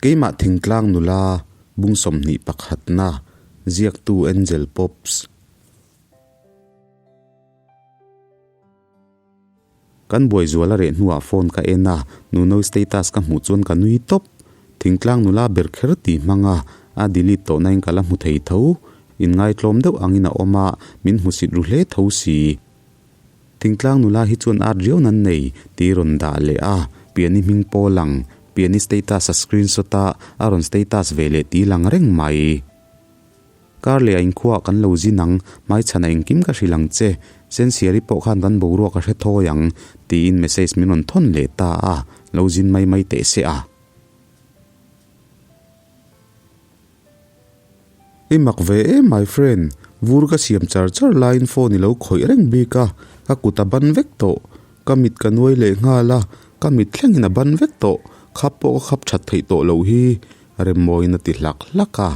Keimah thingtlang nula bung 21 na ziaktu Angel Pops. Kan buai zual a reh hnuah phone ka en a, Nunoi status ka hmuh chuan ka nui tawp. Thingtlang nula ber kher ti hmang a, a delete tawh nain ka la hmu thei tho. Inngaitlawm deuh angin a awm a, min hmusit ru hle tho si. Thingtlang nula hi chuan art riau nan nei tih rawn dah leh a, Piani hming pawh lang, Piani status a screenshot a, a rawn status ve leh tih lang reng mai. Kar leh a inkhuaah kan lo zin ang, hmaichhan a engkim ka hrilh ang che, Sensiari pawh khan kan boruak a hre thawi ang, tiin message min rawn thawn leh ta a, lo zin mai mai teh se a. I mak ve em my friend, vur ka siam char char laiin phone i lo khawih reng bik a, ka kut a ban vek tawh, ka mit ka nuai leh nghal a, ka mit thlengin a ban vek tawh, khap pawh ka khap that theih tawh loh hi, Remmawiin a ti hlak hlak a,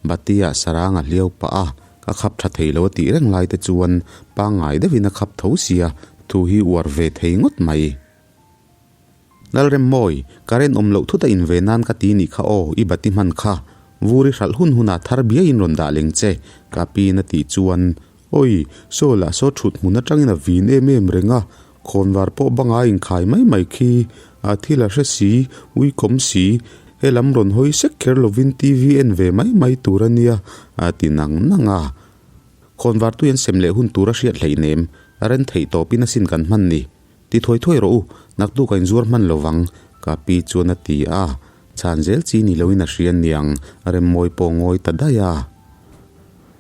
Batia sarang a hliau pah a, ka khap tha thei lo a tih reng lai te chuan pangngai deuhin a khap tho sia, thu hi uar ve thei ngawt mai. Lalremmawi, current awm loh thut a in ve nan ka ti nih kha aw, i bati hman kha. Vur i hralh hun hunah thar biai in rawn dah leng che, ka pi in a tih chuan, Awi, saw lah saw thut hmun atangin a vin em em reng a, khawnvar pawh banga inkhai mai mai khi, a thil a hre si, ui kawm si, he lam rawn hawi sek kher lovin TV en ve mai mai tur a nia, a ti nang nang a. Khawnvar tui an sem leh hun tur a hriat hleinem, a ren theih tawpin asin kan hman ni. Ti thuai thuai rawh u, naktuk a inzuar hman lo vang, ka pi chuan a ti a. Chhan zel chi ni loin a hria niang, Remmawi pawh ngawi ta daih a.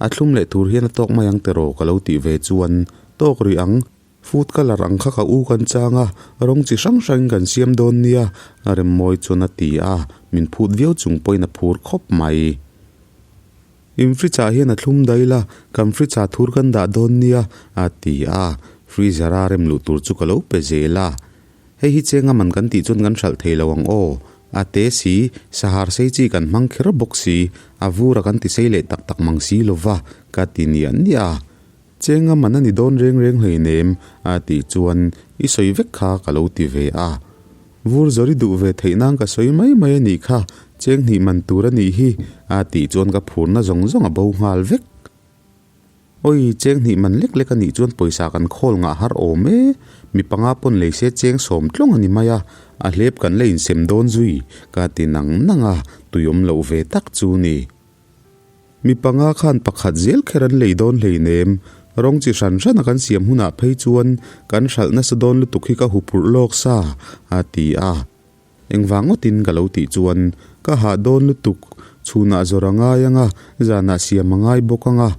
A thlum leh tur hian a tawk mai ang tiraw ka lo tih ve chuan, Tawk rih ang, food colour ang kha ka u kan chang a, rawng chi hrang hrangin kan siam dawn nia, Remmawi chuan a ti a, min phut viau chung pawhin a phur khawp mai. In fridge ah hian a thlum daih la, kan fridge ah thur kan dah dawn nia, a ti a, freezer a rem luh tur chu ka lo pe zel a. Hei hi chenga man kan tih chuan kan hralh thei lo ang aw, a te si, sahar sei chi kan hmang kher bawk si, a vur a kan ti sei leh tak tak mang si lo va, ka ti niah niah a. Chenga man a ni dawn reng reng hleinem, a tih chuan i sawi vek kha ka lo ti ve a. Vur zawri duh ve theih nan ka sawi mai mai a nih kha, cheng hnih man tur a nih hi, a tih chuan ka phurna zawng zawng a bo nghal vek. Awi, cheng hnih man lek lek a nih chuan pawisa kan khawl ngah har awm e, mi panga pawn lei se cheng sawm tlawng a ni mai a, a hlep kan la insem dawn zui, ka ti nang nang a, tui awm loh ve tak chu ni. Mi panga khan pakhat zel kher an lei dawn hleinem, rawng chi hran hrana kan siam hunah phei chuan kan hralh nasa dawn lutuk hi ka huphurh lawk sa, a ti a. Engvang ngawtin ka lo tih chuan ka hah dawn lutuk, chhunah zawr a ngai ang a, zanah siam a ngai bawk ang a.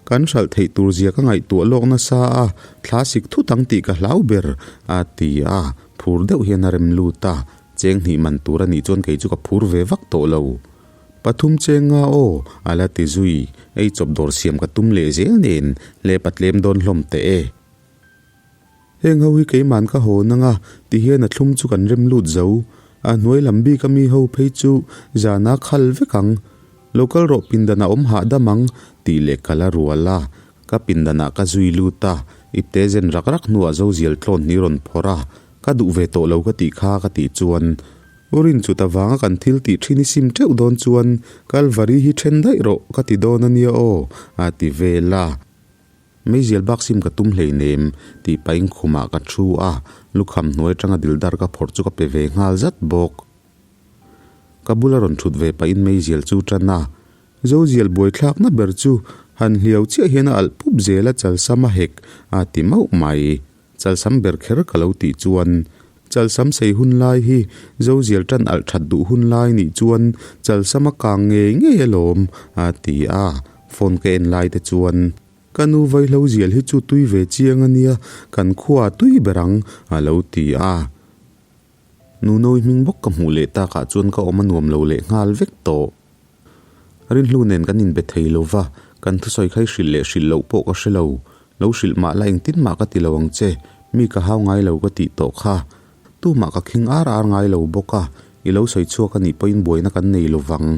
Kan hralh theih tur zia ka ngaihtuah lawk nasa a, thla sik thut ang tih ka hlau ber, a ti a, phur deuh hian a rem lut a, cheng hnih man tur a nih chuan kei chu ka phur ve vak tawh lo. Pathum cheng nga aw, a la ti zui, ei chawp dawr siam ka tum leh zel nen, hlep a tlem dawn hlawm teh e. Heng ho hi keiman ka haw nang a, ti hian a thlum chu kan rem lut zo. A hnuai lam bik a mi ho phei chu zan a khal vek ang. Lo kal rawh pindan a awm hahdam ang, tih leh ka la rual a. Ka pindan ah ka zui lut a, ipte zen rak rak hnuah zozial tlawn hi rawn phawrh a, ka duh ve tawh lo ka tih kha ka tih chuan U Rinchut avanga kan thil tih thin i sim teuh dawn chuan Kalvari hi then daih rawh ka ti dawn a nia aw, a ti vel a. Meizial bak sim ka tum hleinem tih pahin khumah ka thu a, lukham hnuai atanga dildar ka phawrh chu ka pe ve nghal zat bawk. Ka bula rawn thut ve pahin meizial chu tan a, Zozial buaithlakna ber chu han hliau chiah hian a alh pup zel a chalsam a hek a ti mauh mai. Chalsam ber kher ka lo tih chuan Chalsam sei hun lai hi Zozial tan alh that duh hun lai nih chuan Chalsam a kang ngei ngei alawm a ti a, phone ka en lai te chuan Ka nu vaihlo zial hi chu tui ve chiang a nia, kan khua tui ber ang a lo ti a. Nunawi hming bawk ka hmuh leh takah chuan ka awm a nuam lo leh nghal vek tawh. Rinhlu nen kan inbe thei lo va, kan thusawi kha i hrilh leh hrilh loh pawh ka hre lo. Lo hrilh mah la engtin mah ka ti lo ang che, mi ka hau ngai lo ka tih tawh kha. Tumah ka khing ar ar ngai lo bawk a, i lo sawi chhuak a nih pawhin buaina kan nei lo vang.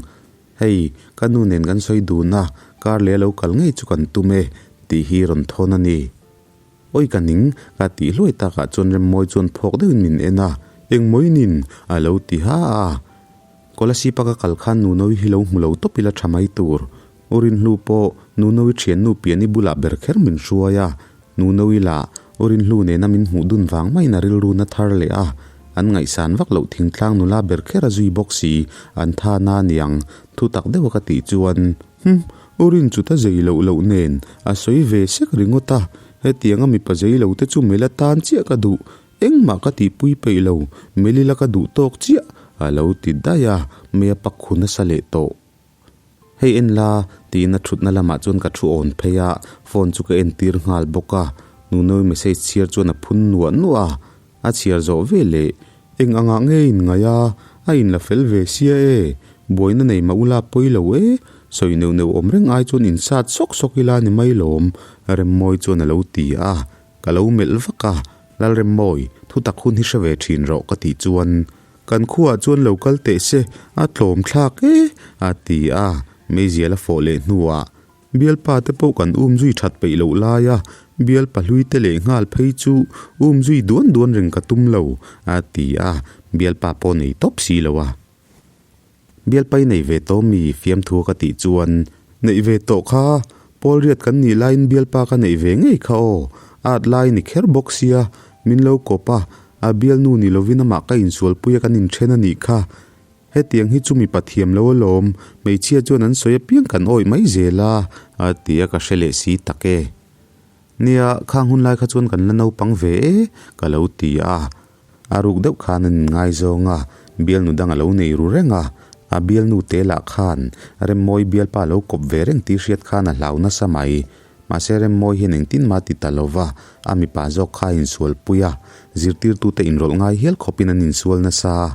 Hei, ka nu nen kan sawi dun a, kar leh a lo kal ngei chu kan tum e, tih hi rawn thawn a ni. Awi ka ning, ka tih hluai takah chuan Remmawi chuan phawk deuhin min en a, Engmawinin? a lo ti ha a. Kolasib a ka kal khan Nunoui hi lo hmu lo tawp ila tha mai tur. U Rinhlu pawh Nunoui thiannu Piani bulah ber kher min hruai a, Nunoui lah U Rinhlu nena min hmuh dun vang maiin a rilru na thar leh a, an ngaihsan vak loh thingtlang nula ber kher a zui bawk si, an tha na niang, thu tak deuha ka tih chuan, Hum, U Rin chu ta zei loh loh nen a sawi ve sek ringawt a, hetianga mipa zei lo te chu mela tan chiah ka duh, Engmah ka tihpui peih lo, Melila ka duh tawk chiah, a lo ti daih a, mei a pak khu nasa leh tawh. Hei en la, tiin a thutna lamah chuan ka thu awn phei a, phone chu ka entir nghal bawk a, Nunoi message chhiar chuan a phun nuah nuah a, a chhiar zawh ve leh, Eng angah nge in ngaih a, a inla fel ve sia e, buaina nei mah ula pawi lo e, sawi neuh neuh awm reng ai chuan insat sawk sawk ila ni mai lawm, Remmawi chuan a lo ti a. Ka lo melh vak a, Lalremmawi, thu tak hun hi hre ve thin rawh ka tih chuan kan khuaah chuan lo kal teh se, a tlawm thlak e, a ti a, meizial a fawh leh hnuah bialpa te pawh kan um zui that peih loh lai a, bialpa hlui te leh nghal phei chu um zui duan duan reng ka tum lo, a ti a, bialpa pawh nei tawp si lo a. Bialpai nei ve tawh mi fiamthu ka tih chuan, Neih ve tawh kha, Paul riat kan nih laiin bialpa ka neih ve ngei kha aw, at lai ni kher bawk sia, min lo kawp a, a bialnu ni lovin amah ka insualpui a kan inthen a nih kha. Hetiang hi chu mipa thiam lo alawm, hmeichhia chuan an sawi apiang kan awih mai zel a, a ti a ka hre leh si tak e. Nia, khang hun lai kha chuan kan la naupang ve e, ka lo ti a. A ruk deuh khan an inngaizawng a, bialnu dang a lo nei ru reng a. A bialnu te lah khan Remmawi bialpa lo kawp ve reng tih hriat khan a hlau nasa mai. Mahse Remmawi hian engtin mah ti ta lo va, a mipa zawk kha a insualpui a, zirtirtute inrawlh ngai hial khawpin an insual nasa a.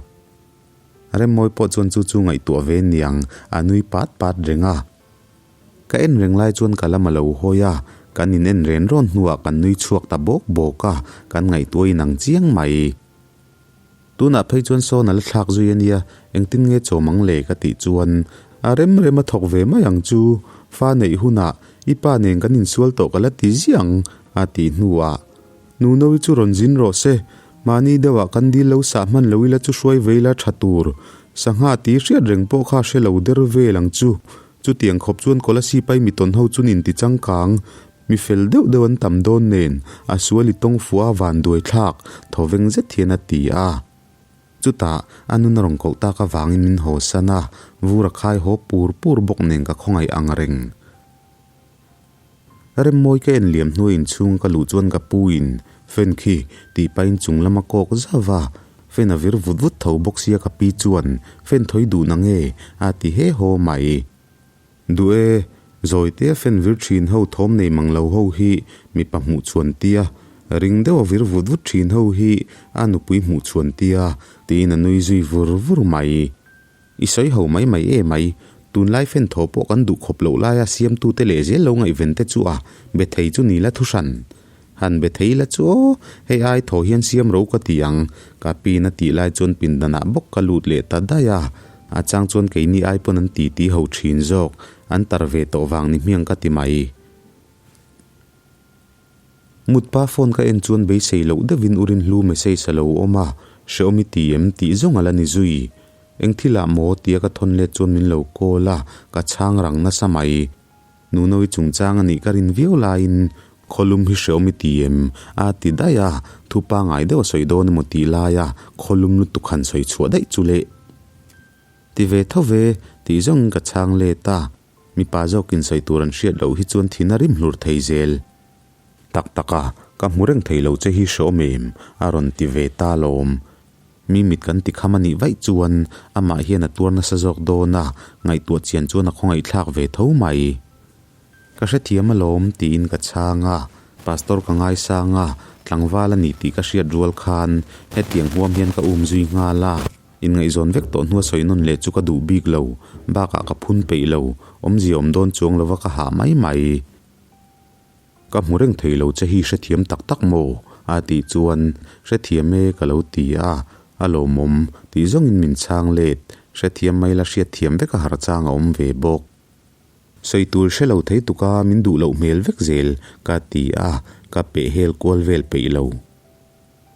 Remmawi pawh chuan chu chu ngaihtuah ve niang, a nui pat pat reng a. Ka en reng lai chuan ka lam a lo hawi a, kan in en ren rawn hnuah kan nui chhuak ta bawk bawk a, kan ngaihtuah in ang chiang mai. Tunah phei chuan sawn a la thlak zui a nia, engtin nge chawm ang le ka tih chuan a rem rem a thawk ve mai ang chu, fa neih hunah i pa nen kan insual tawh ka la ti ziah ang a tih hnuah Nunoui chu rawn zin rawh se, mahni deuhah kan dil lo sah hman lo ila chu hruai ve ila tha tur, sangha tih hriat reng pawh kha hre lo der vel ang chu. Chutiang khawp chuan Kolasib ai mi tawn ho chu nin ti changkang, mi fel deuh deuh an tam dawn nen, a sual i tawng fuh a van duai thlak, thawveng zet hian a ti a. Chutah, a nun a rawn koh tak avangin min haw san a, vur a khai haw pur pur bawk nen ka khawngaih ang reng. Remmawi ka en liam hnuai inchhung ka luh chuan ka pu in fan khi tih pahin chung lam a kawk zauh a, fan a vir vut vut tho bawk sia ka pi chuan fan thawi duh na nge a ti he haw mai. Duh e, zawitea fan vir thin ho thawm nei mang lo ho hi mipa hmuh chhuan tia, ring deuh a vir vut vut thin ho hi a nupui hmuh chhuan tia tiin a nui zui vur vur mai. I sawi ho mai mai e mai, tunlai fan thaw pawh kan duh khawp loh laia siamtute leh zel lo ngaihven te chu a be thei chu ni la thu hran. Han be thei la chu aw, hei ai thaw hian siam ro ka ti ang, ka pin a tih lai chuan pindanah bawk ka lut leh ta daih a, a chang chuan keini ai pawn an titi ho thin zawk, an tar ve tawh vang ni hmiang ka ti mai. Mutpa phone ka en chuan beisei loh deuhin u Rinhlu message a lo awm a, hrehawm i ti em tih zawng a la ni zui. Eng thilah maw tia ka thawn let chuan min lo call a, ka chhang rang nasa mai. Nunoui chungchang a nih ka rin viau laiin khawlum hi hrehawm i ti em a ti daih a, thu pangai deuh a sawi dawn emaw tih laia khawlum lutuk han sawi chhuah daih chu leh. Ti ve tho ve tih zawngin ka chhang let a. Mipa zawkin sawi tur an hriat loh hi chuan thin a rim hlur thei zel. Tak tak a, ka hmu reng thei lo che hi hreawm em? a rawn ti ve ta lawm. Mi mit kan ti kham a nih vaih chuan amah hian a tuar nasa zawk dawn a, ngaihtuah chian chuan a khawngaihthlak ve tho mai. Ka hrethiam alawm tiin ka chhang a, Pastor ka ngaisang a, tlangval a ni tih ka hriat rual khan hetiang huam hian ka um zui nghal a. Inngaihzawn vek tawh hnua sawi nawn leh chu ka duh bik lo, bakah ka phun peih lo, awmzia awm dawn chuang lova ka hah mai mai. Ka hmu reng thei lo che hi hrethiam tak tak maw? a tih chuan hrethiam e ka lo ti a, a lawmawm tih zawngin min chhang let, hrethiam mai la hriatthiam vek a har chang a awm ve bawk. Sawi tur hre lo thei tuka min duh loh hmel vek zel ka ti a, ka peh hel kual vel peih lo.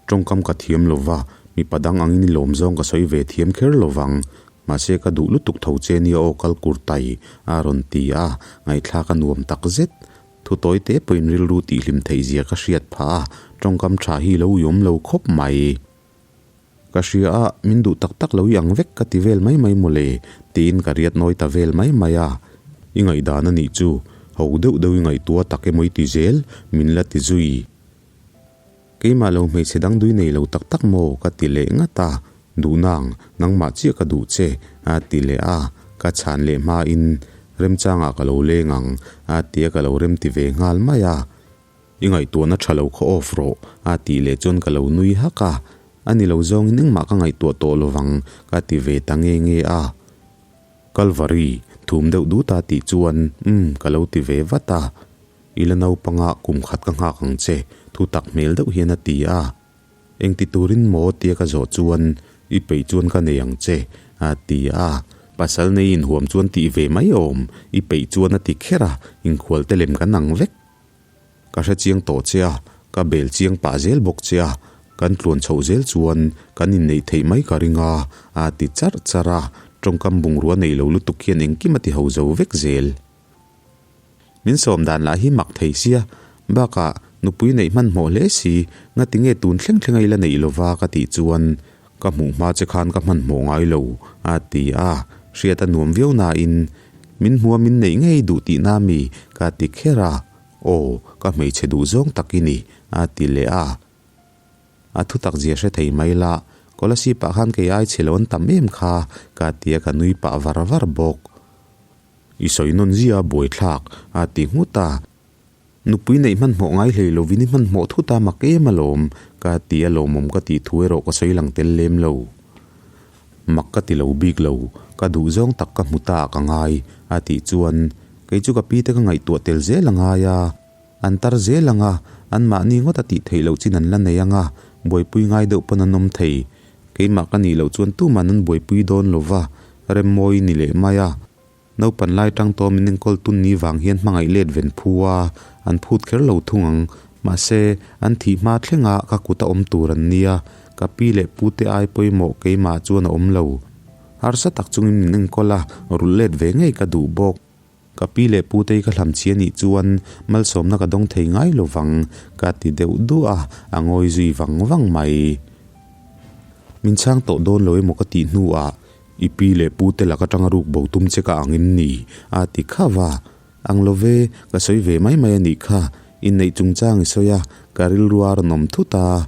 Tawngkam ka thiam lo va, mipa dang angin i lawm zawng ka sawi ve thiam kher lo vang. Mahse ka duh lutuk tho che nia aw kal kur tai a rawn ti a, ngaihthlak a nuam tak zet. Thu tawi te pawhin rilru tihhlim theih zia ka hriat phah a, tawngkam tha hi lo uiawm lo khawp mai. Ka hria a, min duh tak tak lo i ang vek ka ti vel mai mai mawle, tiin ka riat nawi ta vel mai mai a. I ngaihdan a nih chu, ho deuh deuh i ngaihtuah tak emaw i ti zel, min la ti zui. Keimah lo hmeichhe dang dui nei lo tak tak maw ka ti leh ngat a, duh nang, nangmah chiah ka duh che, a ti leh a, ka chhan leh hmain remchangah ka lo leng ang, a ti a ka lo rem ti ve nghal mai a. I ngaihtuahna tha lo khaw off rawh, a tih leh chuan ka lo nui hak a, a ni lo zawngin engmah ka ngaihtuah tawh lovang, ka ti ve ta nge nge a. Kalvari, thum deuh dut a tih chuan, umm, ka lo ti ve vat a. I la naupanga kum khat ka nghak ang che, thu tak hmel deuh hian a ti a. Engti turin maw tia ka zawh chuan, I peih chuan ka nei ang che, a ti a. Pasal nei inhuam chuan tih ve mai awm, i peih chuan a ti kher a, inkhual te lem kan ang vek. Ka hre chiang tawh che a, ka bel chiang pah zel bawk che a, kan tluan chhoh zel chuan kan inneih theih mai ka ring a, a ti charh charh a, tawngkam bungrua nei lo lutuk hian engkim a ti ho zo vek zel. Min sawm dan lah hi mak thei sia, bakah nupui neih hmanhmawh hle si, ngati nge tun thleng thleng a ila neih lova ka tih chuan ka hmuh hma che khan ka hmanhmawh ngai lo, a ti a, hriat a nuam viau nain min hmua min neih ngei duh tihna mi ka ti kher a. Aw, ka hmeichhe duh zawng tak i ni, a ti leh a. A thutak zia hre thei mai la, Kolasib ah khan kei ai chhe lo an tam em kha, ka ti a ka nui pah var var bawk. I sawi nawn zia a buaithlak, a ti nghut a. Nupui neih hmanhmawh ngai hlei lovin i hmanhmawh thut a mak em alawm, ka ti a lawmawm ka tih thu erawh ka sawi lang tel lem lo. Mak ka ti lo bik lo, ka duh zawng tak ka hmu ta ah ka ngai, a tih chuan kei chu ka pi te ka ngaihtuah tel zel a ngai a, an tar zel ang a, anmahni ngawt a tih theih loh chin an la nei ang a, buaipui ngai deuh pawn an awm thei. Keimah ka nih loh chuan tuman an buaipui dawn lo va, remmawi ni leh mai a. Naupan lai tang tawh min enkawl tun ni vang hian hmangaih let ven phu a, an phut kher lo thung ang. Mahse, an thih hma thlenga ka kut a awm tur an nia, ka pi leh pu te ai pawimawh keimah chuan a awm lo. Harsa tak chungin min enkawl a, rulh let ve ngei ka duh bawk. Ka pi leh pu te hi ka hlamchhi a nih chuan malsawmna ka dawng thei ngai lo vang, ka ti deuh duah a, a ngawi zui vang vang mai. Min chhang tawh dawn lo emaw ka tih hnuah I pi leh pu te lak atanga ruk bo tum che ka ang em ni? a ti khauh a. Ang lo ve, ka sawi ve mai mai a nih kha. Inneih chungchang i sawi a, ka rilru a rawn awm thut a.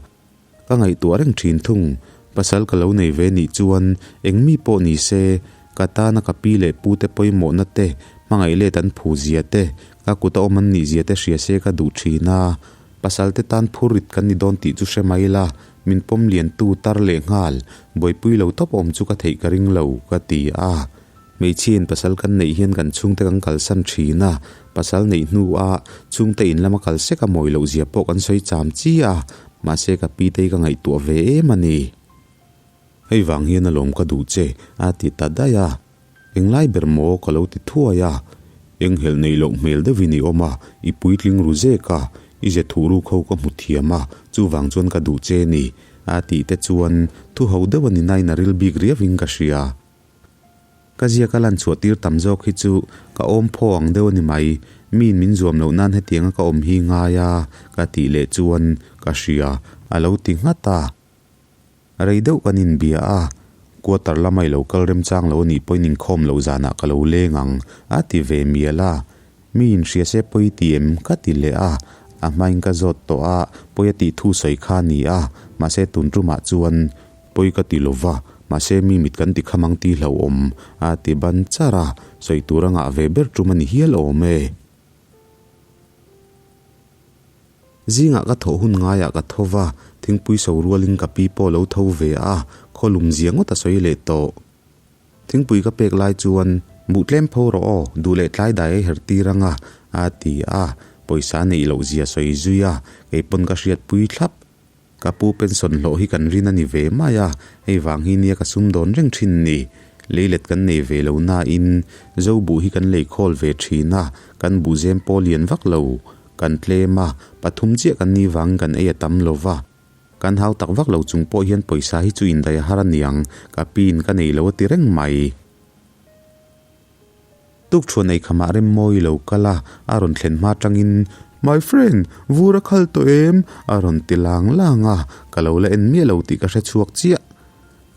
Ka ngaihtuah reng thin thung. Pasal ka lo nei ve nih chuan eng mi pawh ni se, ka tana ka pi leh pu te pawimawhna te, hmangaih let an phu zia te, ka kut a awm an nih zia te hria se ka duh thin a. Pasal te tan phur rit kan ni dawn tih chu hre mai la, min pawm lian tu tar leh nghal, buaipui lo tawp awm chu ka theih ka ring lo, ka ti a. Hmeichhiain pasal kan neih hian kan chhungte kan kalsan thin a, pasal neih hnua chhungte in lama kal sek a mawi loh zia pawh kan sawi cham chi a, mahse ka pi te hi ka ngaihtuah ve em a ni. Hei vang hian alawm ka duh che, a ti ta daih a. Englai ber maw ka lo ti thuai a, enghelh neih loh hmel deuhin i awm a, i puitling ru zek a, i ze thuh ruk ho ka hmu thiam a, chuvang chuan ka duh che ni, a tih te chuan thu ho deuh a ni nain a ril bik riauin ka hria. Ka ziak a lan chhuah tir tam zawk hi chu ka awm phaw ang deuh a ni mai, miin min zuam loh nan hetianga ka awm hi ngai a, ka tih leh chuan ka hria, a lo ti nghat a. Rei deuh kan inbia a, quarter lama i lo kal remchang lo anih pawhin inkhawm loh zanah ka lo leng ang, a ti ve mial a. Mi inhria se pawi ti em? ka ti leh a, a hmain ka zawt tawh a, pawi a tih thu sawi kha a ni a, mahse tun tumah chuan pawi ka ti lo va, mahse mi mit kan ti kham ang tih hlauhawm, a ti ban char a, sawi tur a ngah ve ber tum a ni hial awm e. Zingah ka thawh hun ngaiah ka tho va, thingpui so rualin ka pi pawh lo tho ve a, khawlum zia ngawt a sawi leh tawh. Thingpui ka pek lai chuan, Buh tlem pho rawh aw, duh leh tlai dai ei her tir ang a, a ti a, pawisa neih loh zia sawi zui a, kei pawn ka hriatpui thlap. Ka pu pension hlawh hi kan rin a ni ve mai a, hei vang hi nia ka sum dawn reng thin ni. Leilet kan nei ve lo nain zo buh hi kan lei khawl ve thin a, kan buh zem pawh lian vak lo. Kan tlem a, pathum chiah kan ni vangin kan ei a tam lo va. Kan hau tak vak lo chung pawh hian pawisa hi chu indaih a har a niang, ka piin ka nei lo a ti reng mai. Tukṭhuan ei khamah Remmawi lo kal a, a rawn thlen hma tangin, My friend, vur a khal tawh em? a rawn ti lang lang a, ka lo la en miah lo tih ka hre chhuak chiah.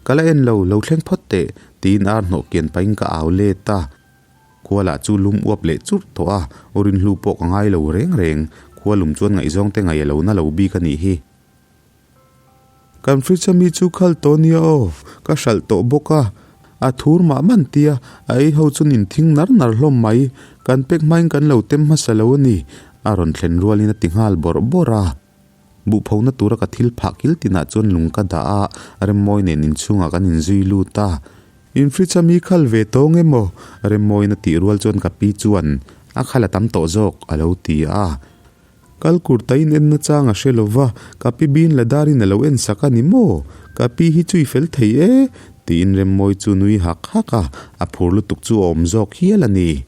Ka la en lo, lo thleng phawt teh, tiin ar hnawh kian pahin ka au let a. Khualah chu lum uap leh churh tawh a, aw rinhlu pawh ka ngai lo reng reng, khua lum chuan ngaihzawng te ngaih a lo na lo bik a nih hi. Kan fridge ami chu khal tawh nia aw, ka hralh tawh bawk a, a thur mah man tia a ei ho chu nin thing nar nar hlawm mai, kan pek hmain kan lo tem hmasa lo a ni, a rawn thlen rualin a ti nghal bawrh bawrh a. Buhphona tura ka thil phah kil tinah chuan lung ka dah a, Remmawi nen inchhungah kan inzui lut a. In fridge ami khal ve tawng emaw? Remmawiin a tih rual chuan ka pi chuan, A khal a tam tawh zawk, a lo ti a. Kal kur ta in en nachang a hre lo va, ka pi bin la darin a lo en sak a ni maw? Ka pi hi chu i fel thei e, tiin Remmawi chu nui hak hak a, a phur lutuk chu a awm zawk hial a ni.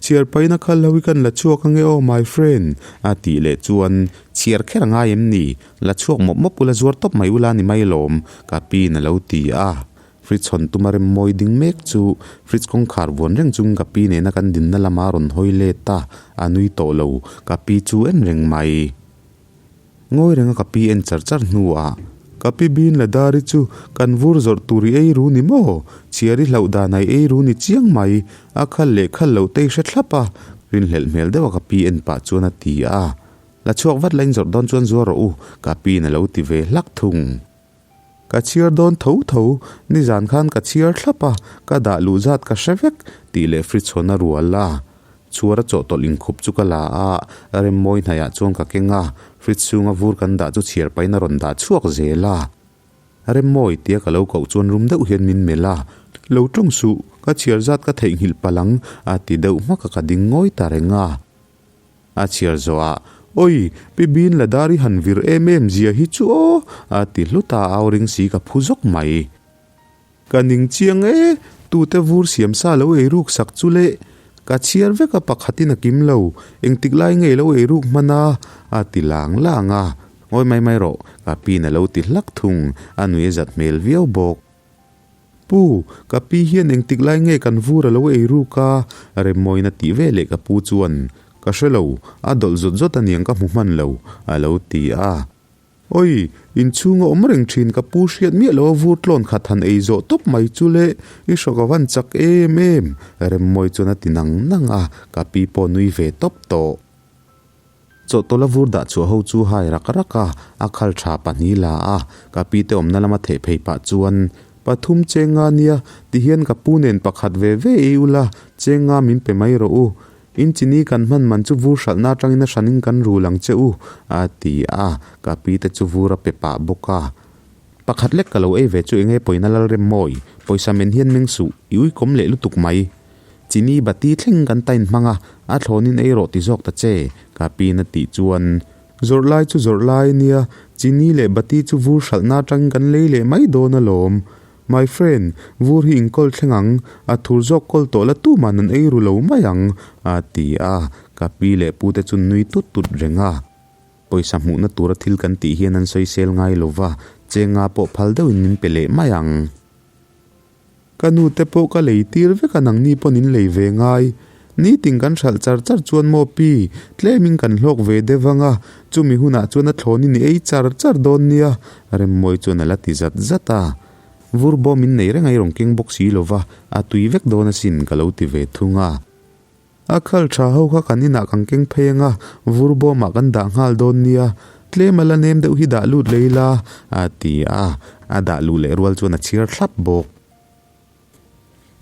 Chhiar paina khal ho hi kan la chhuak ange aw my friend a tih leh chuan chhiar kher a ngai em ni? La chhuak mawp mawp ula zuar tawp mai ula ni mai lawm ka piin a lo ti a. Fridge hawn tuma rem mawi ding mek chu fridge kawngkhar vuan reng chungin ka pi nena kan dinna lama a rawn hawi let a, a nui tawh lo ka pi chu en reng mai. Ngawi renga ka pi en char char hnuah, Ka pi bin la dari chu kan vur zawrh tur i ei ru ni maw? Chhiar i hlauh dan a i ei ru ni chiang mai, a khal leh khal loh te i hre thlap a, rinhlelh hmel deuha ka pi en pah chuan a ti a. La chhuak vat la in zawrh dawn chuan zuar rawh u, ka piin a lo ti ve hlak thung. Ka chhiar dawn tho tho, nizan khan ka chhiar thlap a, ka dah luh zat ka hre vek, tih leh fridge hawn a rual a. Chhuar a chawhtawlh inkhup chu ka la a, Remmawi hnaiah chuan ka keng a, fridge chhunga vur kan dah chu chhiar pahin a rawn dah chhuak zel a. Remmawi tia ka lo koh chuan rum deuh hian min melh a, Lo tawng suh, ka chhiar zat ka theihnghilh palh ang, a ti deuh hmak a ka ding ngawi ta reng a. A chhiar zawhah, Oi, Pi Bin la dar i han vir em em zia hi chu aw, a ti hlut a, au ring si ka phu zawk mai. Ka ning chiang e, tute vur siam sa lo ei ruk sak chu le, ka chhiar vek a pakhatin a kim lo, engtik lai nge lo ei ruk hman a, a ti lang lang a. Ngawi mai mai rawh, ka piin a lo ti hlak thung, a nui a zat hmel viau bawk. Pu, ka pi hian engtik lai nge kan vur a lo ei ruk a? Remmawiin a tih ve leh ka pu chuan, Ka hre lo, a dawlh zawt zawt aniang ka hmu hman lo, a lo ti a. Oi, inchhung a awm reng thin ka pu hriat miah lo a vur tlawn khat han ei zawh tawp mai chu le, i hrawk a van chak em em, Remmawi chuan a ti nang nang a, ka pi pawh nui ve tawp tawh. Chawhtawlh a vur dah chhuah ho chu hai rak rak a, a khal tha pahnih la a, ka pi te awmna lama theh phei pah chuan, Pathum cheng nga nia, tihian ka pu nen pakhat ve ve ei ula, cheng nga min pe mai rawh u. In chini kan hman man chu vur hralhna atangin a hranin kan rul ang che u, a ti a, ka pi te chu vur a pe pah bawk a. Pakhat lek ka lo ei ve chu enge pawina Lalremmawi, pawisa men hian meng suh, i uikawm leh lutuk mai. Chini bati thleng kan tain hmang a, a thlawnin ei rawh ti zawk ta che, ka piin a tih chuan. Zawrh lai chu zawrh lai ania, chini leh bati chu vur hralhna atangin kan lei leh mai dawn alawm. My friend, vur hi inkawl thleng ang, a thur zawk kawl tawh la tuman an ei ru lo mai ang, a ti a, ka pi leh pute chu nui tut tut reng a. Pawisa hmuhna tura thil kan tih hian an sawisel ngai lo va, chenga pawh phal deuhin min pe leh mai ang. Ka nu te pawh ka lei tir vek a nangni pawn in lei ve ngai. Nitin kan hralh char char chuan maw pi, tlemin kan hlawk ve deuh ang a, chumi hunah chuan a thlawnin i ei char char dawn nia, Remmawi chuan a la ti zat zat a. Vur bawm in nei reng a i rawn keng bawk si lo va, a tui vek dawn asin ka lo ti ve thung a. A khal tha ho kha kan inah kan keng phei anga vur bawmah kan dah nghal dawn nia, tlem a la nem deuh hi dah lut lei la, a ti a, a dah luh leh rual chuan a chhiar thlap bawk.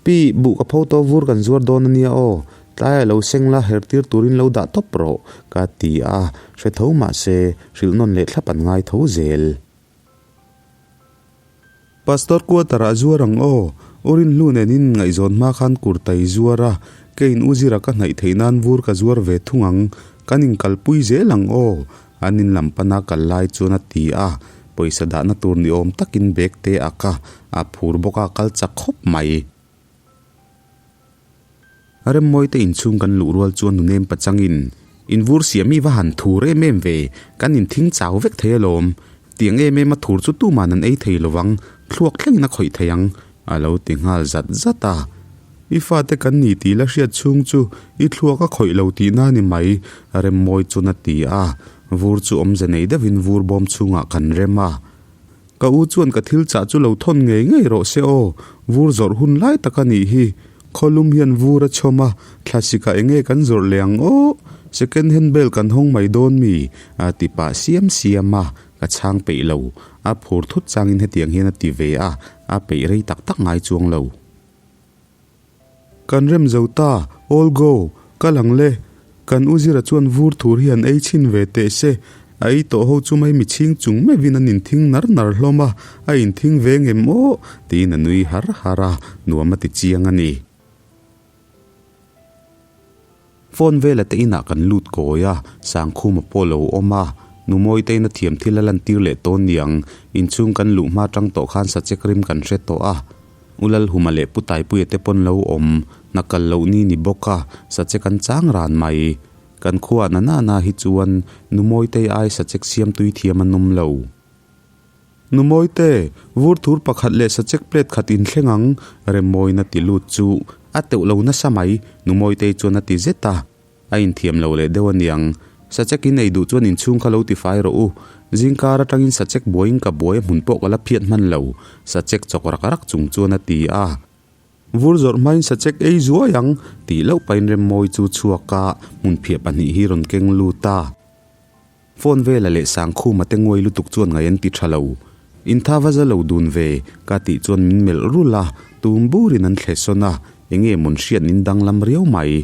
Pi, buh ka pho tawh vur kan zuar dawn ania aw, tlaiah lo seng la her tir turin lo dah tawp rawh, ka ti a, hre tho mahse, hrilh nawn leh thlap an ngai tho zel. Pastor quarter ah zuar ang aw, U Rinhlu nen in ngaihzawn hma khan kurtai zuar a, keiin U Zira ka hnaih theih nan vur ka zuar ve thung ang, kan inkalpui zel ang aw, an in lam pana kal lai chuan a ti a, pawisa dahna tur ni awm takin bag te a ka a phur bawk a, kal chak khawp mai. Remmawi te inchhung kan luh rual chuan nunem pachangin. In vur siam i va han thur em em ve, kan inthing chau vek thei alawm. Tiang em em a thur chu tuman an ei thei lovang, thluak thlengin a khawih thei ang, a lo ti nghal zat zat a. I fate kan ni tih la hriat chhung chu i thluak a khawih lo tihna a ni mai, Remmawi chuan a ti a. Vur chu awmze nei deuhin vur bawm chhungah kan rem a. Ka u chuan ka thil chah chu lo thawn ngei ngei rawh se aw, vur zawrh hun lai tak a nih hi. Khawlum hian vur a chhawm a, thlasik ah enge kan zawrh leh ang aw? Second hand bel kan hawng mai dawn mi? a ti pah siam siam a, ka chhang peih lo. A phur thut changin hetiang hian a ti ve a, a peih rei tak tak ngai chuang lo. Kan rem zo ta, all go, kal ang le. Kan u Zira chuan vur thur hi an ei chhin ve teh se, a ei tawh ho chu mai michhing chung meuhin an inthing nar nar hlawm a, a inthing ve ngem aw, tiin a nui har har a, nuam a ti chiang a ni. Phone vela te inah kan lut kawi a, Sangkhuma pawh lo awm a, Nu Mawitein a thiam thil a lantir leh tawn niang, inchhung kan luh hma tang tawh khan sachek rim kan hre tawh a. U Lalhuma leh Pu Taipuia te pawn lo awm, hna kal loh ni ni bawk a, sachek an chang ran mai. Kan khuaah na na na hi chuan Nu Mawitei ai sachek siam tui thiam an awm lo. Nu Mawite, vur thur pakhat leh sachek plate khat in thleng ang, Remmawina ti lut chu a teuh lo nasa mai, Nu Mawitei chuan a ti zet a. A inthiam lo leh deuh aniang. Sachek in ei duh chuan inchhung kha lo tifai rawh u. Zingkar atangin sachek buaiin ka buai a hmun pawh ka la phiat hman lo, sachek chawk rak rak chung chuan a ti a. Vur zawrh hmain sachek ei zuai ang, tih loh pahin Remmawi chu chhuak a, hmunphiah pahnih hi rawn keng lut a. Phone vela leh Sangkhuma te nguai lutuk chuan ngai an ti tha lo. Intha va za lo dun ve, ka tih chuan min melh rulh a, tum burin an thle sawn a, enge mawn hriat nin danglam riau mai.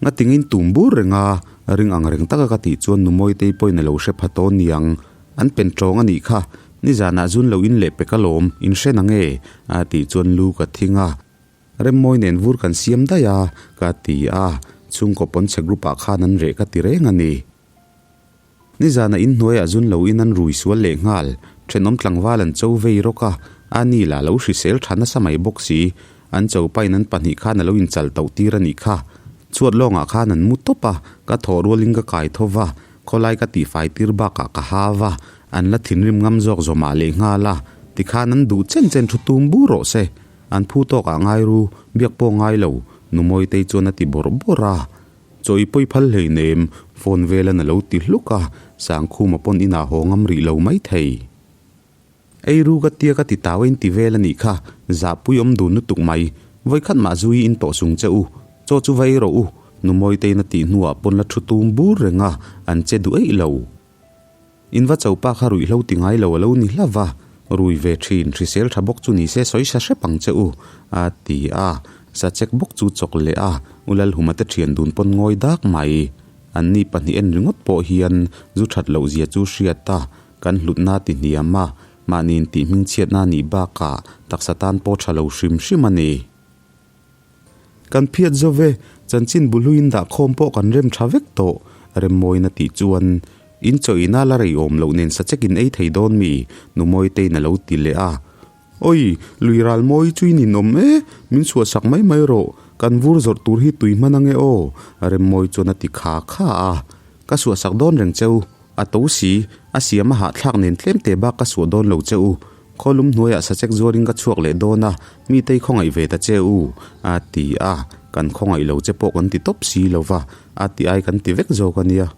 Ngatingin tum bur reng a, ring ang reng taka ka tih chuan nu Mawitei pawhin a lo hre pha tawh niang. An pen tawng a nih kha, nizanah zun lo in leh pek alawm, in hre na nge? a tih chuan lu ka thing a. Remmawi nen vur kan siam daih a, ka ti a, chhungkaw pawnchhe group ah khan an reh ka ti reng a ni. Nizanah in hnuaiah zun lo in an rui sual leh nghal, thenawm tlangval an cho vei rawk a, a ni lah lo hrisel tha nasa mai bawk si, an cho pain an pahnih khan a lo inchal tauh tir a nih kha. Chhuat lawngah khan an mu tawp a, ka thawh rualin ka kai tho va, khawlai ka tihfai tir bakah ka ha va, an la thinrim ngam zawk zawmah leh nghal a, tikhan an duh chen chen thu tum bur rawh se, an phu tawkah ngai ru, biak pawh ngai lo, Nu Mawitei chuan a ti bawrh bawrh a. Chaw i pawi phal hleinem, phone velan a lo ti hluk a, Sangkhuma pawn inah haw ngam rih lo mai thei. Ei ru ka tia ka ti tau a inti vel a nih kha, zahpui awm dun lutuk mai. Vawikhat mah zui in tawh sung che u, chaw chu va ei rawh u, Nu Mawitein a tih hnuah pawn la thu tum bur reng a, an che duh eih lo. In va cho pa kha ruihhlo ti ngai lo a lo ni hlauh va, rui ve thin, hrisel tha bawk chu ni se sawi sa hrep ang che u, a ti a. Sachek bawk chu chawk leh a, U Lalhuma te thian dun pawn ngawi dak mai. An ni pahnih en ringawt pawh hian zu that loh zia chu hriat a, kan hlutna ti hniam a, mahni intih hmingchhiatna a nih bakah taksa tan pawh tha lo hrim hrim a ni. Kan phiat zo ve, chanchin bulhuiin dah khawm pawh kan rem tha vek tawh, Remmawina tih chuan in chaw ina la rei awm loh nen sachek in ei thei dawn mi? Numawitein a lo ti leh a. Oi, lui ral mawi chu in inawm e, min chhuahsak mai mai rawh, kan vur zawrh tur hi tui hman ange aw, Remmawi chuan a ti kha kha a. Ka suahsak dawn reng cheu, a to si, a siam a hahthlak nen tlem te bak ka suah dawn lo che u. Khawlum hnuaiah sachek zuarin ka chhuak leh dawn a, mitei khawngaih ve ta che u, a ti a, kan khawngaih lo che pawh kan ti tawp si lo va, a ti ai kan ti vek zawk a nia.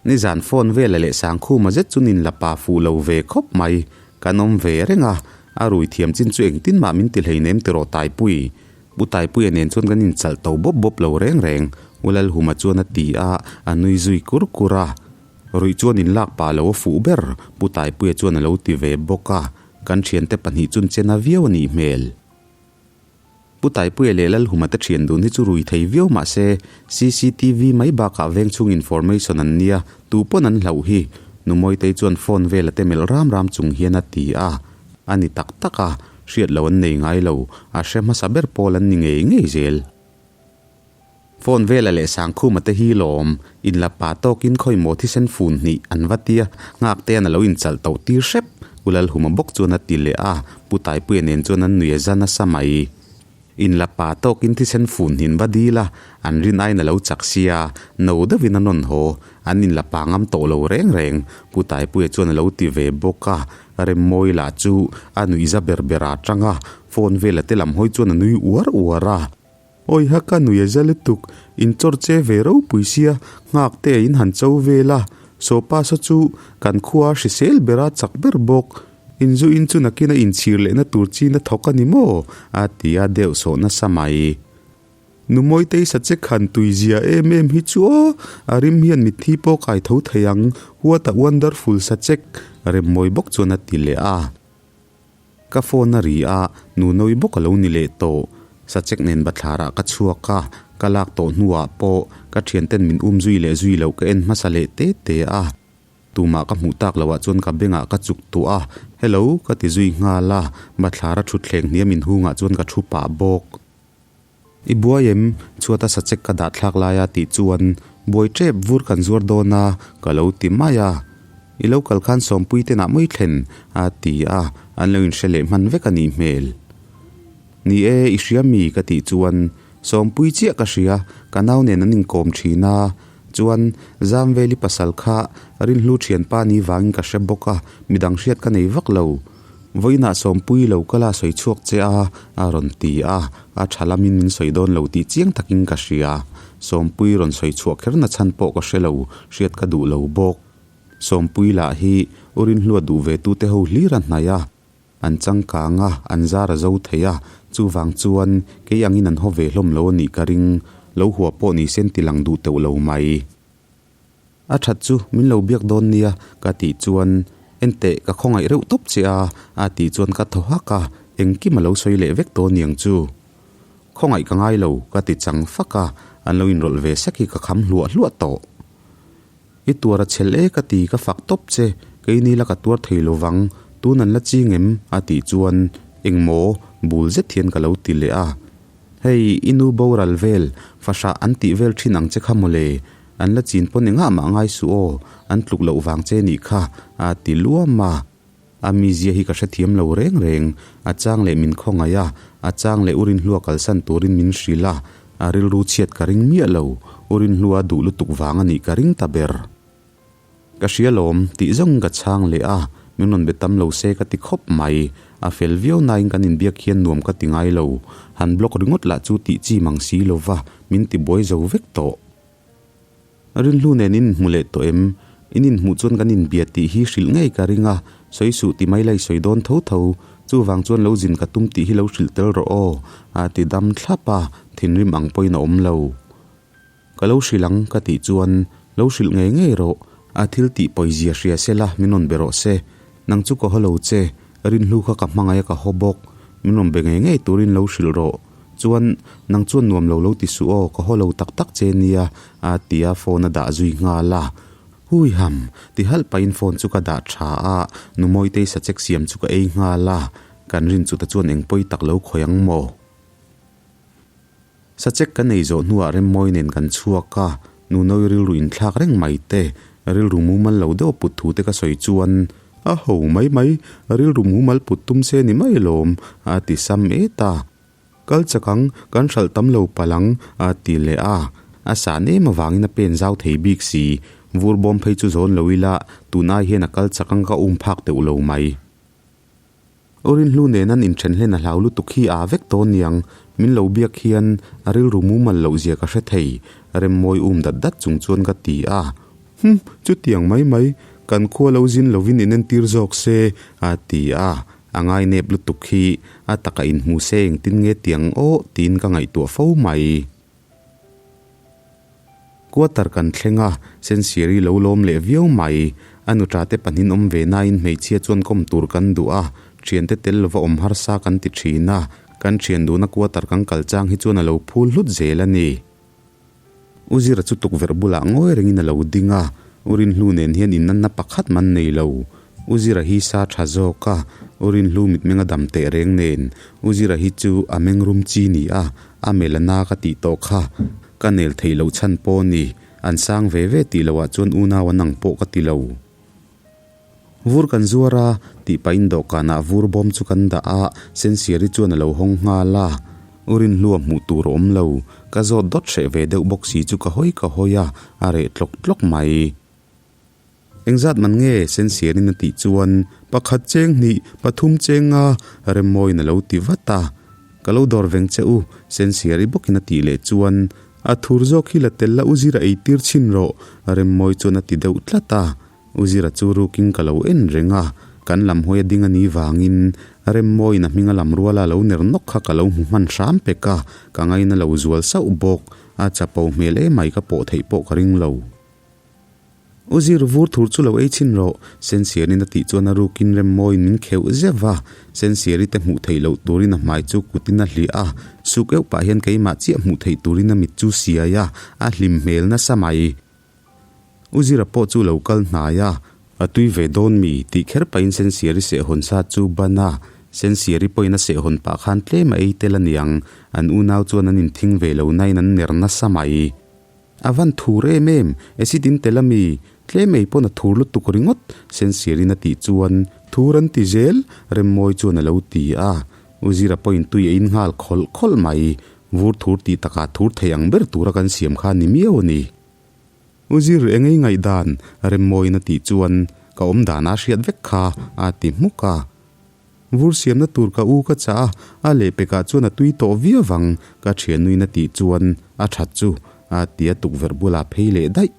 Nizan phone vela leh Sangkhuma zet chu nin la pa fuh lo ve khawp mai, kan awm ve reng a, a rui thiam chin chu engtin mah min ti hleinem tiraw Taipui. Pu Taipuia nen chuan kan inchalh to bawp bawp lo reng reng, U Lalhuma chuan a ti a, a nui zui kur kur a. Ruih chuan in lak pah lo a fuh ber, Pu Taipuia chuan a lo ti ve bawk a, kan thiante pahnih chuan chen a viau a nih hmel. Pu Taipuia leh Lalhuma te thian dun hi chu rui thei viau mah se, cctv mai bakah veng chhung information an nia, tu pawn an hlauh hi, Nu Mawitei chuan phone vel a te melh ram ram chung hian a ti a, a ni tak tak a, hriat lo an nei ngai lo, a hre hmasa ber pawl an ni ngei ngei zel. Phone vela leh Sangkhuma te hi lawm, inla pa tawkin khawimaw thisen fun hnih an va tia, nghak te an a lo inchalh tauh tir hrep, U Lalhuma bawk chuan a ti leh a, Pu Taipuia nen chuan an nui a za nasa mai. Inla pa tawkin thisen fun hnin va dil a, an rin aiin a lo chak sia, no deuhin a nawn haw. An inla pa ngam tawh lo reng reng, Pu Taipuia chuan a lo ti ve bawk a. Remmawi lah chu a nuihza ber ber a tang a, phone vela te lam hawi chuan a nui uar uar a. Awiha ka nui a za lutuk, in chawr che ve ropui sia, nghak te a in han cho vel a, Sawpa saw chu kan khua hrisel ber a chak ber bawk, in zu in chu nakin a inchhir lehna tur chin a thawk a ni maw? a ti a deuh sawh nasa mai. Numawitei sachek han tui zia em em hi chu aw, a rim hian mitthi pawh kai tho thei ang, what a wonderful sachek, Remmawi bawk chuan a ti leh a. Ka phone a ri a, Nunawi bawk a lo ni leh tawh. Sachek nen bathlarah ka chhuak a, ka lak tawh hnuah pawh ka thianten min um zui leh zui loh ka en hmasa leh te te a. Tumah ka hmuh tak loh ah chuan ka bengah ka chuk tuah a, Hello ka ti zui nghal a, bathlara thutthleng hniam inhungah chuan ka thu pah bawk. I buai em? Chhuata sachek ka dah thlak lai a tih chuan buai tep vur kan zuar dawn a ka lo ti mai a. I lo kal khan Sawmpui te nah mai thlen a ti a, an lo inhre leh hman vek a nih hmel. Ni e, i hria mi? ka tih chuan Sawmpui chiah ka hria, ka nau nen an inkawm thin a, chuan Zamveli pasal kha Rinhlu thianpa ni vangin ka hre bawk a, midang hriat ka nei vak lo. Vawiinah Sawmpui lo kal a sawi chhuak che a, a rawn ti a, a tha lamin min sawi dawn lo tih chiang takin ka hria. Sawmpui rawn sawi chhuah kher na chhan pawh ka hre lo, hriat ka duh lo bawk. Sawmpui lah hi u Rinhlua duh ve tute ho hlir a hnaih a, an changkang a, an zar a zo thei a, chuvang chuan kei angin an haw ve hlawm lo a nih ka ring, lo hua pawh ni sen ti lang duh teuh lo mai. A that chu min lo biak dawn nia ka tih chuan Enteh ka khawngaih reuh tawp che a a tih chuan ka thaw hak a, engkim a lo sawi leh vek tawh niang chu. Khawngaih ka ngai lo ka ti chang fak a, an lo inrawlh ve sek hi ka kham hluah hluah tawh. I tuar a chhel e ka ti ka fak tawp che, keini la ka tuar thei lo vang, tun an la ching em? a tih chuan engmaw bul zet hian ka lo ti leh a. Hei, i nu boral vel, fahrah an tih vel thin ang che kha mawle, an la chin pawn engah mah ngai suh aw, an tluk loh vang che nih kha, a ti luam a. A mizia hi ka hrethiam lo reng reng, a chang leh min khawngaih a, a chang leh u Rinhlua kalsan turin min hrilh a, a rilru chhiat ka ring miah lo, u Rinhlua duh lutuk vang a nih ka ring ta ber. Ka hria lawm, tih zawng ka chhang leh a, min rawn be tam lo se ka ti khawp mai. A fel viau nain kan inbiak hian nuam ka ti ngai lo. Han block ringawt lah chu tih chi mang si lo va, min ti buai zo vek tawh. Rinhlu nen in inhmu leh tawh em? In inhmuh chuan kan inbia tih hi hrilh ngei ka ring a, sawi suh ti mai lai sawi dawn tho tho. Chuvang chuan lo zin ka tum tih hi lo hrilh tel rawh aw, a ti dam thlap a, thinrim ang pawhin a awm lo. Ka lo hrilh ang ka tih chuan lo hrilh ngei ngei rawh, a thil tih pawizia hria se la min rawn be rawh se, nang chu ka haw lo che, rinhlu kha ka hmangaih a ka haw bawk, min rawn be ngei ngei turin lo hrilh rawh, chuan nang chuan nuam lo lo ti suh aw, ka haw lo tak tak che nia a ti a phone a dah zui nghal a, hui ham ti halh pahin phone chu ka dah tha a, nu Mawitei sachek siam chu ka ei nghal a, kan rin chuta chuan eng pawi tak lo khawi ang maw? Sachek kan ei zawh hnuah Remmawi nen kan chhuak a, Nunawi rilru inthlak reng mai te, rilru mumal lo deuh put thu te ka sawi chuan, A ho mai mai, rilru mumal put tum se ni mai lawm, a ti sam et a. Kal chak ang, kan hralh tam lo palh ang, a ti leh a. A sah nem avangin a pen zau thei bik si, vur bawm phei chu zawn lo ila, tun ai hian a kal chak ang ka um phak teuh lo mai. Aw Rinhlu nen an inthen hlen a hlau lutuk hi aa vek tawh niang, min lo biak hian a rilru mumal loh zia ka hre thei, Remmawi um dat dat chung chuan ka ti a. Hum, chutiang mai mai, kan khua lo zin lovin inentir zawk se, a ti a, a ngainep lutuk hi a taka inhmu se engtin nge tiang aw tiin ka ngaihtuah fo mai. Quarter kan thleng a, Sensiari lo lawm leh viau mai. A nuṭa te pahnin awm ve nain hmeichhia chuan kawm tur kan duh a, ṭhiante tel lova awm harsa kan ti ṭhin a, kan ṭhian duhna quarter kan kal chang hi chuan a lo phul hlut zel a ni. U Zira chu tukverh bulah ngawi rengin a lo ding a, U Rinhlu nen hian innanna pakhat man nei lo. U Zira hi sa ṭha zawk a, U Rinhlu mitmeng a dam teh reng nen, U Zira hi chu a mengrum chi ni a, a mel a na ka tih tawh kha. Ka nel theih loh chhan pawh ni, an sang ve ve tih loh ah chuan unau an ang pawh ka ti lo. Vur kan zuar a, tih pahin dawhkanah vur bawm chu kan dah a, Sensiari chuan a lo hawng nghal a. U Rinhlua hmuh tur a awm lo, ka zawt dawt hreh ve deuh bawk si chu ka hawi ka hawi a, a reh tlawk tlawk mai. Engzat man nge Sensiarin a tih chuan pakhat cheng hnih, pathum cheng nga Remmawiin a lo ti vat a. Ka lo dawr veng che u, Sensiari bawkin a tih leh chuan a thur zawk hi la tel la u Zira ei tir chhin rawh, Remmawi chuan a ti deuh tlat a. U Zira chu rukin ka lo en reng a, kan lam hawi a ding a nih vangin Remmawiin a hming a lam ruala a lo ner nawk kha ka lo hmu hman hram pek a, ka ngaina lo zual sauh bawk. A chapo hmel emai ka pawh theih pawh ka ring lo. U Zir vur thur chu lo ei chhin rawh, Sensiarin a tih chuan a rukin Remmawiin min kheuh zeuh a, Sensiari te hmuh theih loh turin a hmai chu kutin a hliah a, suk euh pah hian keimah chiah hmuh theih turin a mit chu siai a, a hlim hmel nasa mai. U Zira pawh chu lo kal hnai a, a tui ve dawn mi tih kher pahin Sensiari sehhawn sa chu ban a, Sensiari pawhin a sehhawn pah khan tlem a ei tel aniang, an unau chuan an inthing ve lo nain an ner nasa mai. A van thur em em, acid in tel ami, tlem ei pawn a thur lutuk ringawt, Sensirin a tih chuan thur an ti zel, Remmawi chuan a lo ti a. U Zira pawhin tui a in nghal khawlh khawlh mai, vur thur tih takah thur thei ang ber tura kan siam kha ni miau a ni. U Zir, eng ei ngaihdan? Remmawiin a tih chuan ka awm danah a hriat vek kha, a ti hmuk a. Vur siamna tur ka u ka chah a, a lehpekah chuan a tui tawh viau vang, ka thiannuin a tih chuan a that chu a ti a tukverh bulah phei leh daih.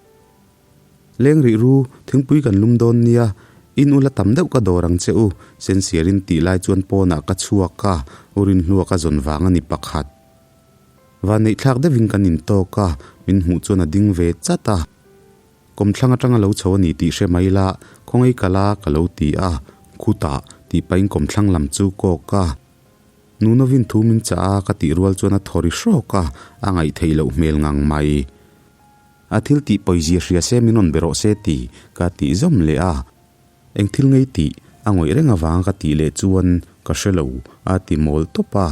Leng rih ru, thingpui kan lum dawn nia, in ula tam deuh ka dawr ang che u, Sensiarin tih lai chuan pawnah ka chhuak a, u Rinhlua ka zawn vang a ni pakhat. Vanneihthlak deuhin kan intawk a, min hmuh chuan a ding ve chat a. Kawmthlang atanga lo chho a ni tih hre mai la, khawngaih ka la ka lo ti a, khutah tih pahin kawmthlang lam chu kawk a. Nunovin thu min chah a ka tih rual chuan a thaw ri hrawk a, a ngaih theih loh hmel ngang mai. A thil tih pawizia hria se min rawn be rawh se ti ka tih zawm leh a. Eng thil ngei tih a ngawih reng avanga ka tih leh chuan ka hre lo a ti mawl tawp a.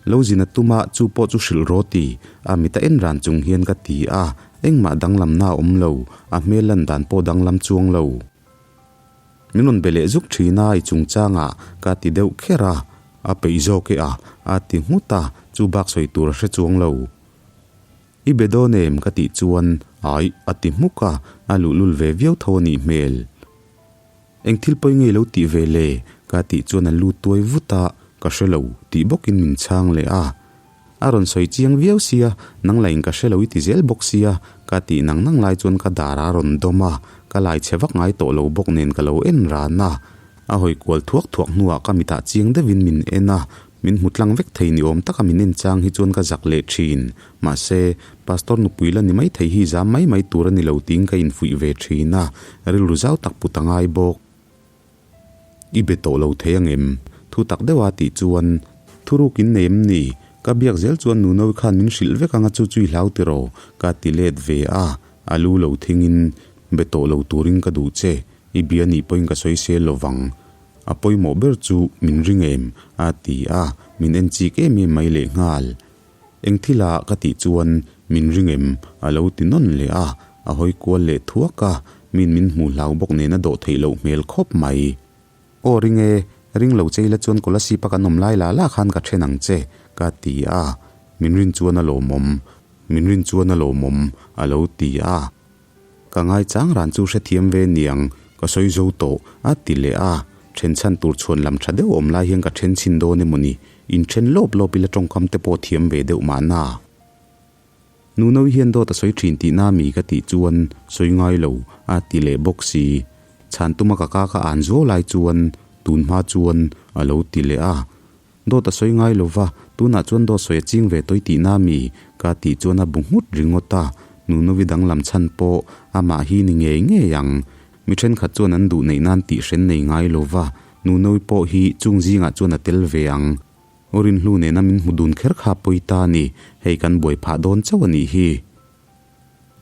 Lo zin a tum a, chu pawh chu hrilh rawh ti a mit a en ran chung hian ka ti a, engmah danglamna a awm lo, a hmel lan dan pawh danglam chuang lo. Min rawn be leh zuk thin a, i chungchangah ka ti deuh kher a, a peih zawk e a, a ti nghut a, chu bak sawi tur a hre chuang lo. I be dawn em? ka tih chuan aih a ti hmuk a, a luhlul ve viau tho a nih hmel. Eng thil pawi ngei lo tih ve le? ka tih chuan a lut tuai vut a, ka hre lo tih bawkin min chhang leh a. A rawn sawi chiang viau sia, nang la in ka hre lo i ti zel bawk sia, ka tih nang nang lai chuan ka dar a rawn dawm a, ka lai chhe vak ngai tawh lo bawk nen ka lo en ran a. A hawi kual thuak thuak hnuah ka mitah chiang deuhin min en a, min hmu tlang vek thei ni awm taka min en chang hi chuan ka zak leh thin. Mahse, Pastor nupui la ni mai thei hi zam mai mai tur a ni lo tiin ka infuih ve thin a, rilru zau tak put a ngai bawk. I be tawh lo thei angem? Thu tak deuha tih chuan, Thuruk in nei em ni? Ka biak zel chuan Nunovi khan min hrilh vek anga chu chu i hlau tiraw? Ka ti let ve a, a lu lo thingin, Be tawh lo turin ka duh che, I bia nih pawhin ka sawi sel lo vang. A pawimawh ber chu min ring em? a ti a, min en chik em em mai lehnghal. Eng thila ka tih chuan min ring em? a lo ti nawn leh a, a hawi kual leh thuak a, min min hmuh hlau bawk nen a dawh theih loh hmel khawp mai. Aw ring e, ring lo che ila chuan Kolasib a kan awm lai la la khan ka then ang che, ka ti a, min rin chuan a lawmawm, min rin chuan a lawmawm, a lo ti a. Ka ngaichang ran chu hrethiam ve niang, ka sawi zo tawh, a ti leh a. Then chhan tur chhuan lam tha deuh awm lai hian ka then chhin dawn emaw ni? Inthen lawp lawp ila tawngkam te pawh thiam ve deuh mahna. Nunoui hian dawt a sawi thin tihna mi ka tih chuan sawi ngai lo, a ti leh bawk si. Chhan tuma ka ka ka an zuau lai chuan tun hma chuan a lo ti leh a. Dawt a sawi ngai lo va, tunah chuan dawt sawi a ching ve tawi tihna mi? Ka tih chuan a bu nghut ringawt a, Nunovi danglam chhan pawh amah hi ni ngei ngei ang. Mi thenkhat chuan an duh neih nan tih hren nei ngai lo va, Nunovi pawh hi chung zingah chuan a tel ve ang. Aw Rinhlu nena min hmu dun kher kha pawi ta a ni, hei kan buai phah dawn chauh a nih hi.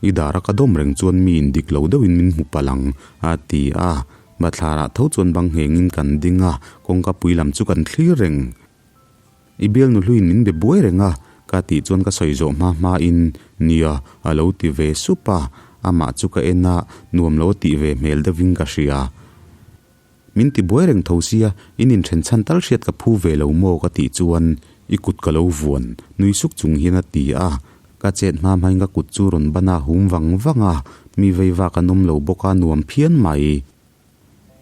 I dar a ka dawm reng chuan mi in dik lo deuhin min hmu palh ang, a ti a. Bathlarah tho chuan bang nghengin kan ding a, kawngka pui lam chu kan thlir reng. I bialnu hluiin min be buai reng a, ka tih chuan ka sawi zawh hma hmain, Nia, a lo ti ve sup a. Amah chu ka en a, nuam lo a tih ve hmel deuhin ka hria. Min ti buai reng tho sia, in inthen chhan tal hriat ka phu ve lo maw ka tih chuan, I kut ka lo vuan, nui suk chung hian a ti a. Ka chet hma hmain ka kut chu rawn ban a hum vang vang a, mi vei vak an awm lo bawk a nuam phian mai.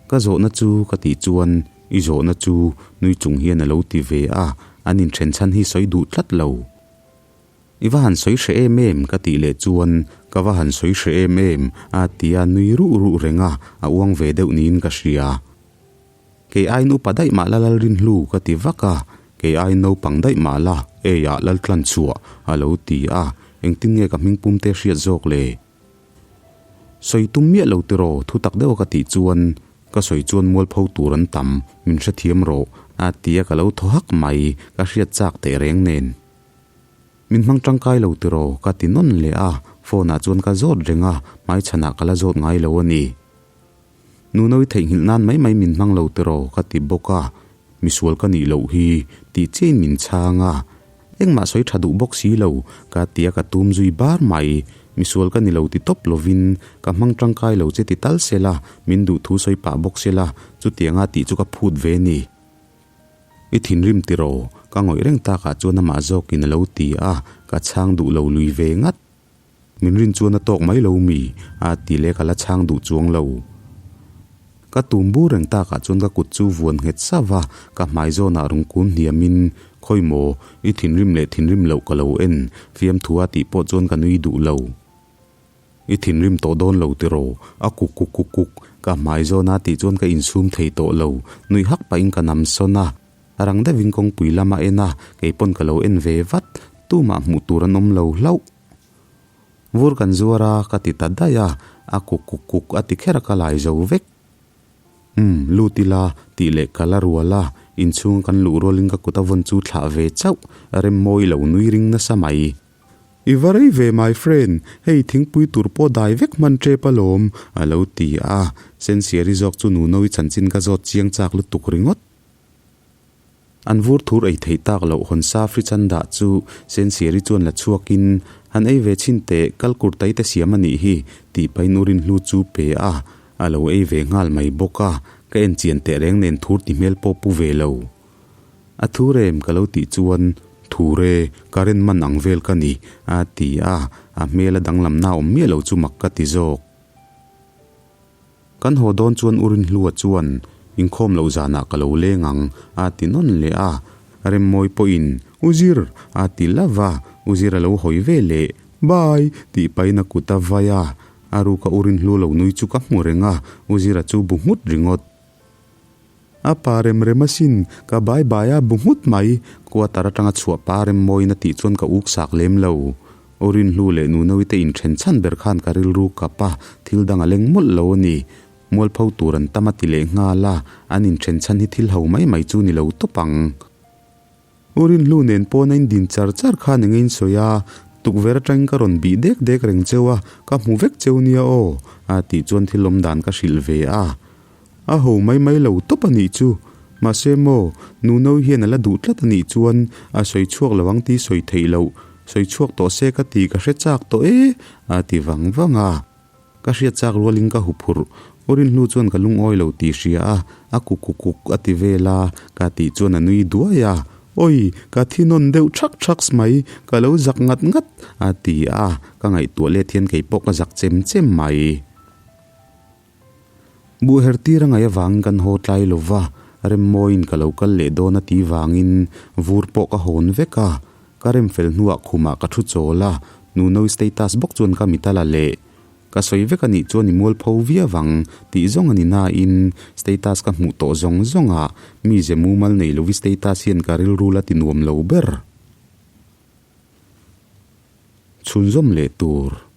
Ka zawhna chu ka tih chuan i zawhna chu nui chung hian a lo ti ve a, an inthen chhan hi sawi duh tlat lo. I va han sawi hreh em em ka tih leh chuan ka va han sawi hreh em em a ti a nui ruh ruh reng a, a uang ve deuh niin ka hria. Kei aiin upa daih mah la Lalrinhlu ka ti vak a, kei aiin naupang daih mah la eiah Laltlanchhuah a lo ti a, engtin nge ka hming pum te hriat zawk le? Sawi tum miah lo tiraw thu tak deuha ka tih chuan ka sawi chuan mualpho tur an tam, min hrethiam rawh a ti a ka lo thaw hak mai, ka hriat chak teh reng nen. Min hmang tangkai lo tiraw ka ti nawn leh a, phone ah chuan ka zawt reng a, hmaichhanah ka la zawt ngai lo a ni. Nunawi theihnghilh nan mai mai min hmang lo tiraw ka ti bawk a, misual ka nih loh hi tih chiahin min chhang a, engmah sawi tha duh bawk si lo ka ti a ka tum zui bar mai, misual ka ni lo ti tawp lovin ka hmang tangkai lo che ti tal sela, min duh thu sawi pah bawk sela, chutianga tih chu ka phut ve ni. I thinrim tiraw? Ka ngawih reng takah chuan amah zawkin a lo ti a, ka chhang duh lo lui ve ngat. Min rin chuan a tawk mai lo mi? A ti leh ka la chhang duh chuang lo. Ka tum bur reng takah chuan ka kut chu vuan nghet sauh a, ka hmai zawnah rawn kun hniamin, Khawi maw, i thinrim leh thinrim loh ka lo en, fiamthu a tih pawh chuan ka nui duh lo. I thinrim tawh dawn lo tiraw? A kuk kuk kuk kuk, ka hmai zawn a tih chuan ka insum thei tawh lo. Nui hak pahin ka nam sawn a. Rang deuhin kawngpui lam a en a, kei pawn ka lo en ve vat. Tumah hmuh tur an awm lo hlauh. Vur kan zuar a, ka ti ta daih a, a kuk kuk kuk a ti kher a ka lai zo vek. Umm, lut ila, tih leh ka la rual a, inchhunga kan luh rualin ka kut a vawn chu thlah ve chauh, Remmawi lo nui ring nasa mai. I va rei ve my friend, hei thingpui tur pawh dai vek hman tep alawm, a lo ti a. Sensiari zawk chu Nuno-i chanchin ka zawt chiang chak lutuk ringawt. An vur thur ei theih tak loh hawn sa fridge an dah chu Sensiari chuan la chhuakin, Han ei ve chhin teh, kal kur tai te siam a nih hi, tih pahin u Rinhlu chu pe a, a lo ei ve nghal mai bawk a, ka en chian teh reng nen thur ti hmel pawh pu ve lo. A thur em ka lo tih chuan, Thur e, current man ang vel ka ni, a ti a, a hmel a danglamna awm miah lo chu mak ka ti zawk. Kan haw dawn chuan U Rinhlua chuan, Inkhawm loh zanah ka lo leng ang, a ti nawn leh a. Remmawi pawhin, U Zir! a ti love a, U Zir a lo hawi ve leh, Bye! tih pahin a kut a vai a. A ruka U Rinhlu lo nui chu ka hmu reng a, U Zira chu bu nghut ringawt. A pa rem rem asin, ka bai bai a bu nghut mai. Quarter atanga chhuah pa rem mawiin a tih chuan ka uk sak lem lo. Aw Rinhlu leh Nunoite te inthen chhan ber khan ka rilru kap a, thil dang a leng mawlh lo a ni. Mualpho tur an tam a ti leh nghal a, an inthen chhan hi thil ho mai mai chu ni lo tawp ang. U Rinhlu nen pawn a indin char char khan eng in sawi a, tukverh atangin ka rawn bih dek dek reng cheu a, ka hmu vek cheu nia aw, a tih chuan thil awm dan ka hrilh ve a. A ho mai mai lo tawp a nih chu. Mahse maw, Nuno hian a la duh tlat a nih chuan a sawi chhuak lo ang tih sawi theih loh, sawi chhuak tawh se ka ti ka hre chak tawh e, a ti vang vang a. Ka hriat chak rualin ka huphurh. U Rinhlu chuan ka lungawi lo tih hria a, a kuk kuk kuk a ti vel a, ka tih chuan a nui duai a. Awi, ka thi nawn deuh thak thaks mai, ka lo zak ngat ngat, a ti a, ka ngaihtuah let hian kei pawh ka zak chem chem mai. Buh her tir a ngaih avangin kan haw tlai lo va, Remmawiin ka lo kal leh dawn a tih vangin vur pawh ka hawn vek a, ka rem fel hnuah khumah ka thu chawl a, Nunoui status bawk chuan ka mit a la leh. Ka sawi vek a nih chuan i mualpho viau ang tih zawng a ni nain status ka hmuh tawh zawng zawngah mize mumal nei lovi status hian ka rilru la ti nuam lo ber. Chhunzawm leh tur.